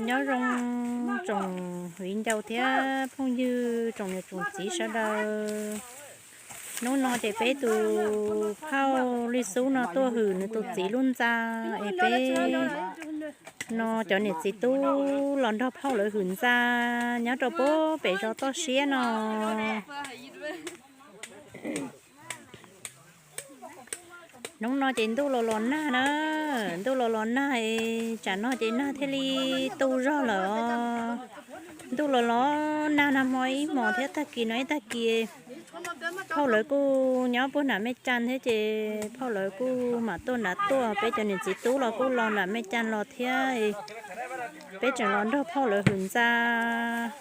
Nyob zoo tsoom viv ncaus thiab phooj ywg tsoom niam tsoom txiv sawv daws. Hnub no ces peb tus phauj Lij Xub no tuaj hwm nws tus txiv lub ntxa, es peb no cov niam txiv tub los nrog phauj lawv hwm ntxa nyob rau pem zos toj siab no. Hnub no ces ntuj los los nag na, ntuj los los nag es tsam no ces nag thiaj li tu zog lawm os. Ntuj los los nag nag hmo ib hmos thiab tag kis no ib tag kis phauj lawv kuj nyob puag nram Mej Cas thiab ces phauj lawv kuj mam tuaj nram tuaj, peb cov niam txiv tub los kuj los nram Mej Cas los thiab. Peb tseem los nrog phauj lawv hwm ntxa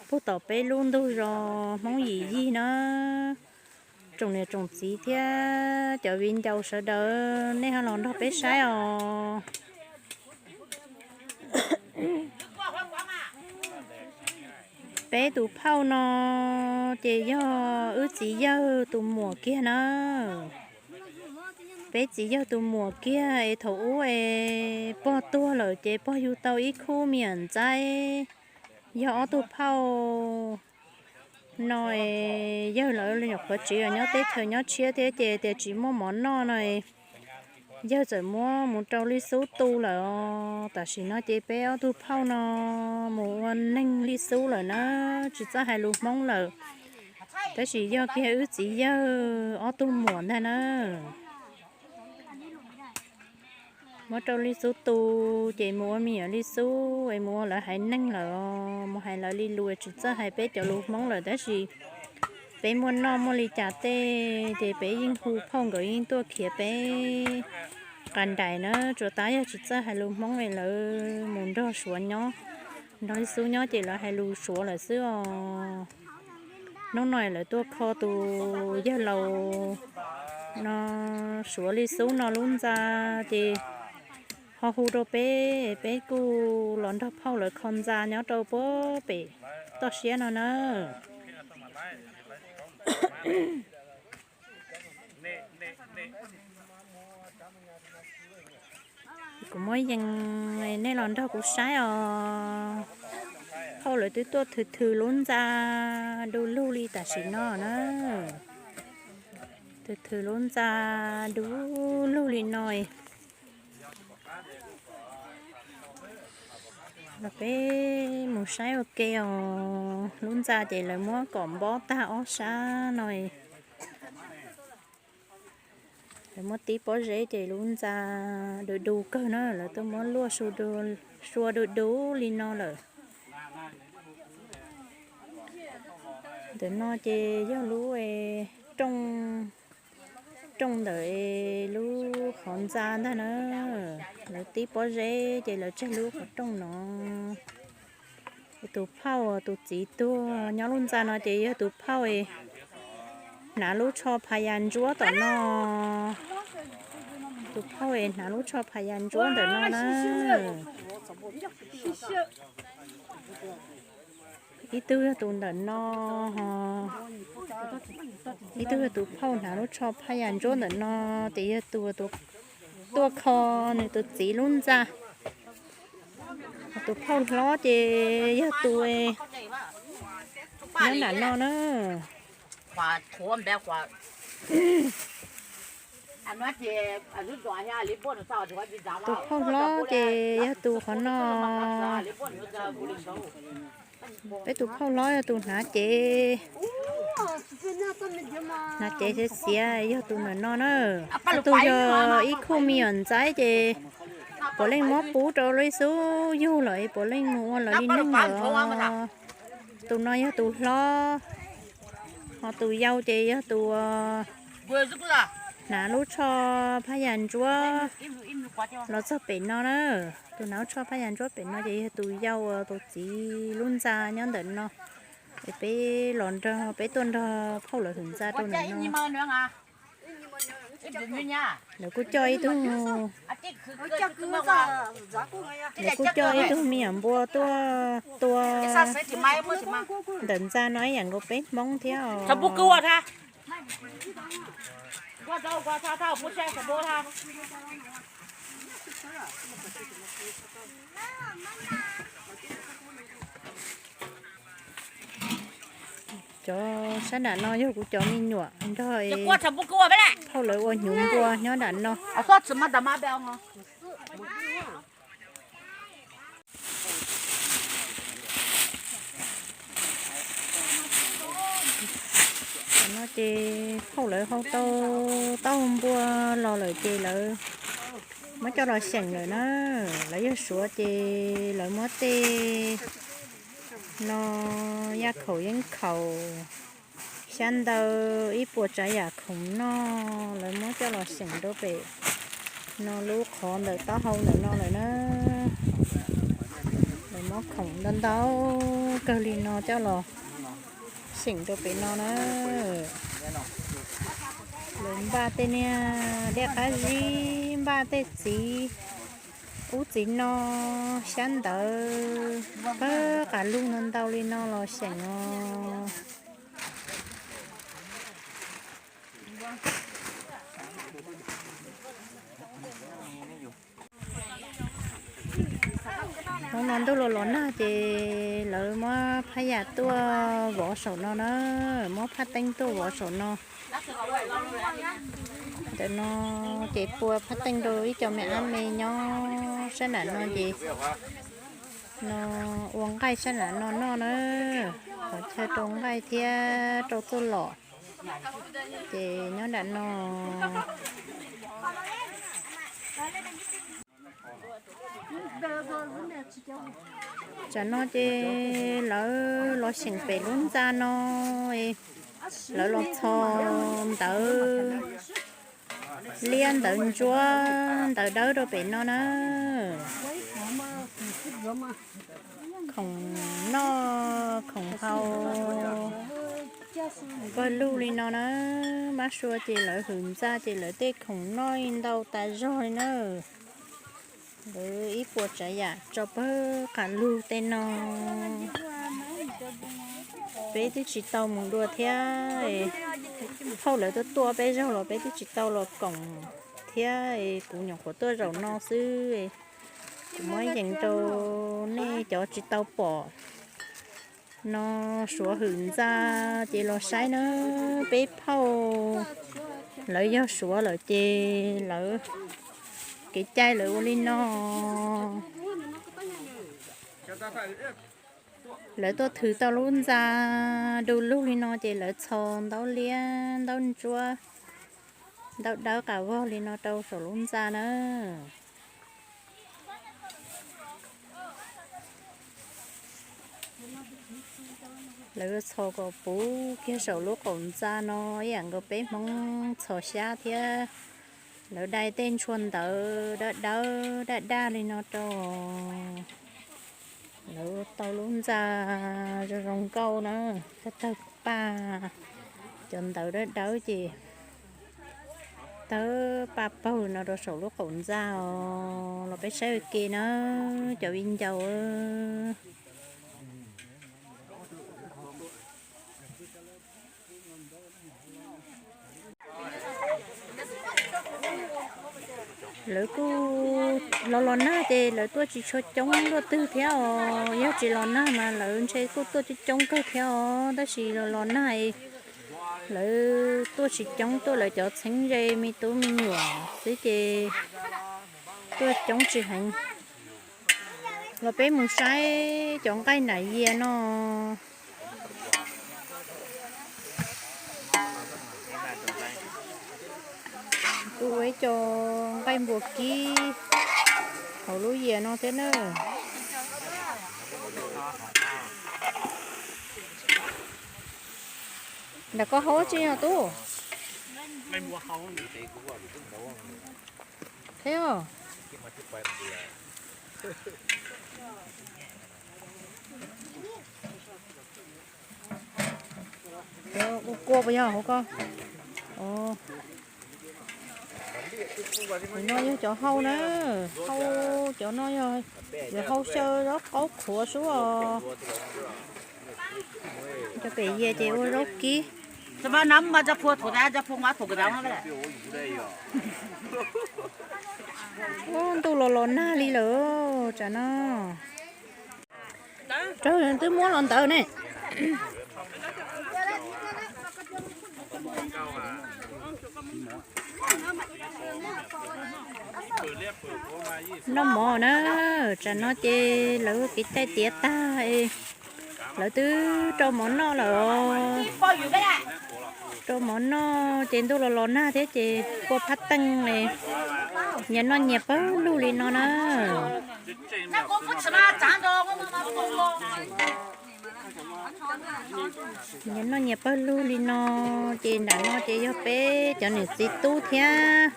puag tom peb lub ntug zos Hmoob Yim Yig na. Tsoom niam tsoom txiv thiab cov viv ncaus sawv daws nej ho los nrog peb saib os. Peb tus phauj no ces yog wb txiv yawg tus muam kiag na. Peb txiv yawg tus muam kiag es thaum ub es pog tuag lawm ces pog yug tau ib khub me nyuam ntxaib, yog ob tug phauj no es yawg lawv nyuam qhuav tsiv los nyob teb chaws nyob tshiab thiab ces tias tsis muaj mov noj no, yawg txawm muab mus rau Lij Xub tu lawm os. Tam sim no ces peb ob tug phauj no mus ua neeg Lij Xub lawm na, tsis txawj hais lus Hmoob lawm. Tab sis yog kiag wb txiv yawg ob tug muam ntag na. Muab rau Lij Xub tu, ces mus ua me nyuam Lij Xub es mus ua lawv haiv neeg lawm, mus hais lawv li lus tsis txawj hais peb cov lus Hmoob lawm, tab sis peb muaj noj muaj li cas tej ces peb yeej hu phauj nkawd yeej tuaj khiav peb qas nraim na, tsuas tab yog tsis txawj hais lus Hmoob es lawv mus nrog Suav nyob, nrog Lij Xub nyob ces lawv hais lus Suav lawm xwb os. Hnub no lawv tuaj kho tus yawg laus no, Suav Lij Xub no lub ntxa, ces ho hu rau peb, peb kuj los nrog phauj lawv kho ntxa nyob rau puag pem toj siab no na. Kuv muab yees nej los nrog kuv saib os. Phauj lawv twb tuaj thwm thwm lub ntxa du lug li tam sim no na. Thwm thwm lub ntxa du lug li no. Los peb mus saib ua ke os. Lub ntxa ces lawv muab kom npob tag ob sab no. Lawv muab tib pob zeb ces lub ntxa du du kawg na, lawv tuaj muab luaj sua du du li no lawm. Ntawm no ces yog lub rooj, rooj ntawm lub qhov ntxa ntag na. Lawv tib pob zeb ces lawv tseg lub qhov rooj no. Tus phauj tus txiv tuag nyob lub ntxa no ces yog tus phauj hnav lub tsho phas yas ntsuab tom no. Tus phauj hnav lub tsho phas yas ntsuab ntawm no na. Ib tug yog tus ntawm no, ib tug yog tus phauj hnav lub tsho phas yas ntsuab ntawm no, ces yog tus tuaj kho nws tus txiv lub ntxa. Tus phauj hlob ces yog tus nyob nram no na. Tus phauj hlob ces yog tus qhov no. Peb tus phauj hlob yog tus hnav cev, hnav cev xiav xiav yog tus ntawm no na. Tus yog ib khub me nyuam ntxaib ces puav leej muab pub rau Lij Xub yug lawm, puav leej mus ua lawv li neeg lawm. Tus no yog tus hlob, ho tus yau ces yog tus hnav lub tsho phas yas ntsuab los txog pem no na. Tus hnav lub tsho phas yas ntsuab pem no ces yog tus yau uas tus txiv lub ntxa nyob ntawm no. Es peb los nrog, peb tuaj nrog phauj lawv hwm ntxa rau ntawm no. Lawv kuj coj ib tug, lawv kuj coj ib tug me nyuam npua tuaj tua ntawm ntxa no ib yam nkaus peb Hmoob thiab os. Cov sab nram no yog kuv cov me nyuam nrog phauj lawv ua hnyuv npua nyob nram no. Tam no ces phauj lawv hau tau taub hau npua los lawm ces lawv muab coj los xyeem lawm na. Lawv yog Suav ces lawv muab tej no yaj khaum yeeb khaum, xyab ntawv, ib puas tsav yam khoom noj lawv muab coj los xyeem rau pem no lub qhov ntawm taub hau ntawm no lawm na. Lawv muab khoom ntau ntau kawg li no coj los xyeem rau pem no na. Lawv npaj tej niag dej qab zib, npaj tej txiv ub txiv no, xyab ntawv, pab qas lug ntau ntau li no los xyeem os. Hnub no ntuj los los nag ces lawv muab phab yam tuaj vov saum no na, muab phab teeb tuaj vov saum no. Ntawm no ces pua phab teeb rau ib co me ab me nyob sab nram no ces no ua nqaij sab nram no noj na, qhov chaw rau nqaij thiab rau txuj lom. Ces nyob nram no, tsam no ces lawv los xyeem pem lub ntxa no, lawv los txhos ntawv liab ntawv ntsuab ntawv dawb rau pem no na. Khoom noj khoom haus pawg lug li no na. Mab sua ces lawv hwm ntxa ces lawv tej khoom noj ntau tas zog li na. Lawv ib puas tsav yam tso pawg qas lug tej no. Peb twb tsis tau mus dua thiab, phauj lawv tuaj tuaj peb zaug los peb twb tsis tau los koom thiab, kuv nyuam qhuav tuaj zaum no xwb. Kuv muab yees rau nej cov tsis tau pom no, Suav hwm ntxa ces los saib na. Peb phauj lawv yog Suav lawm ces lawv kev cai lawv ua li no. Lawv tuaj thwm tau lub ntxa du lug li no ces lawv txhos ntaub liab ntaub ntsuab ntaub dawb qas vog li no rau saum lub ntxa na. Lawv txhos kom puv kiag saum lub qaum ntxa no ib yam nkaus peb Hmoob txhos xyab thiab. Lawv dai tej ntshua ntawv dawb dawb daj daj li no rau. Lawv tau lub ntxa zoo zoo nkauj na, tawg tawg paj, cov ntawv dawb dawb ces tawg paj paug no rau saum lub qaum ntxa os. Los peb saib ua ke na, cov viv ncaus. Lawv kuj los los nag ces lawv tuaj tsis tshua coob luaj twg thiab os. Yog tsis los nag mas lawv ntshe kuj tuaj coob coob kawg thiab os, tab sis los los nag lawv tuaj tsis coob, tuaj lawv cov txheeb ze me tub me nyuam xwb ces tuaj coob tsis heev. Los peb mus saib cov nqaij nram yias no. Kuj ua ib co nqaij npua kib hauv lub yias no thiab na. Nram koj haus tsi os tub? Thiab os. Ua kua puas yog hauv ko? Cov no yog cov hau na, hau, cov no yog, yog hau xyaw zaub qaub qhuav sub os. Cov pem yias ces ua zaub kib. Cov no mas cov phua, cov phua mas, cov phua mas. Ub, ntuj los los nag li lawm tsam no. Raug twb muab los ntawd ne. Noj mov na, tsam no ces lawv ua kev cai tiav tag, lawv twb rau mov noj lawm os. Rau mov noj ces ntuj los los nag thiab ces kua phab teej li, nyias noj nyias pawg lug li no na. Nyias noj nyias pawg lug li no, ces nram no ces yog peb cov niam txiv tub thiab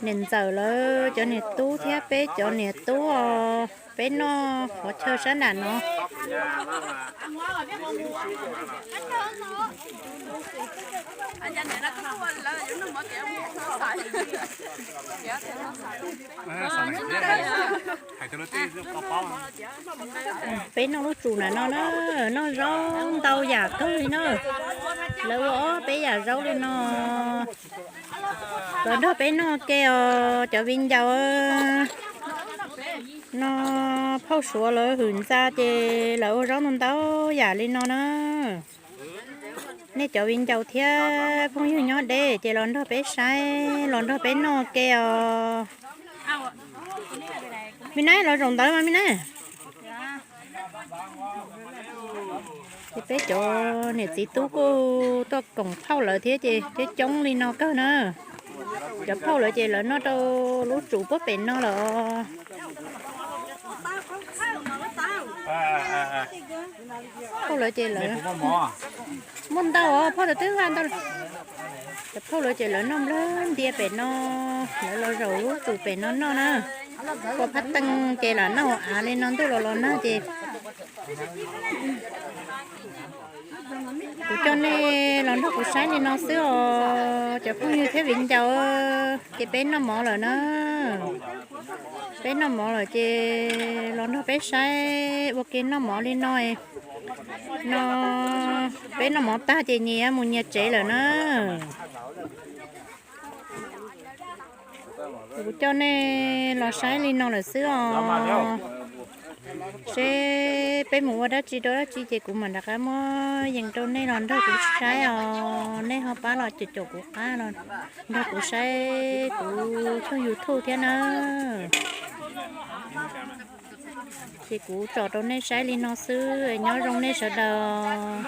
niam ntxawm lawv cov niam tub thiab peb cov niam tub os. Peb noj qhov chaw sab nram no. Peb noj lub tsum nram no na, noj zaub ntau yam kawg li na. Lawv ua ob peb yam zaub li no los nrog peb noj ke os cov viv ncaus. No phauj Suav lawv hwm ntxa ces lawv ua zaub ntau ntau yam li no na. Nej cov viv ncaus thiab phooj ywg nyob deb ces los nrog peb saib los nrog peb noj ke os. Me na, los zaum ntawd mas me na. Ces peb cov niam txiv tub kuj tuaj koom phauj lawv thiab ces coob coob li no kawg na. Cov phauj lawv ces lawv noj rau lub tsum puag pem no lawm. Phauj lawv ces lawv muaj ntau os, phauj lawv twb vaj ntau. Cov phauj lawv ces lawv noj nplawg ntia pem no, lawv los zaum lub tsum pem no noj na. Kua phab teej ces lam noj ua av li no ntuj los los nag ces kuv coj nej los nrog kuv saib li no xwb os cov phooj ywg thiab viv ncaus. Ces peb noj mov lawm na. Peb noj mov lawm ces los nrog peb saib ua ke noj mov li no. No peb noj mov tag ces nyias mus nyias tsev lawm na. Kuv coj nej los saib li no lawm xwb os. Seb peb mus ua dab tsi rau dab tsi ces kuv mam rov qab muab yees rau nej los nrog kuv saib os. Nej ho pab los caum caum kuv qab los nrog kuv saib kuv tshooj YouTube thiab na. Ces kuv tso rau nej saib li no xwb, nyob zoo nej sawv daws.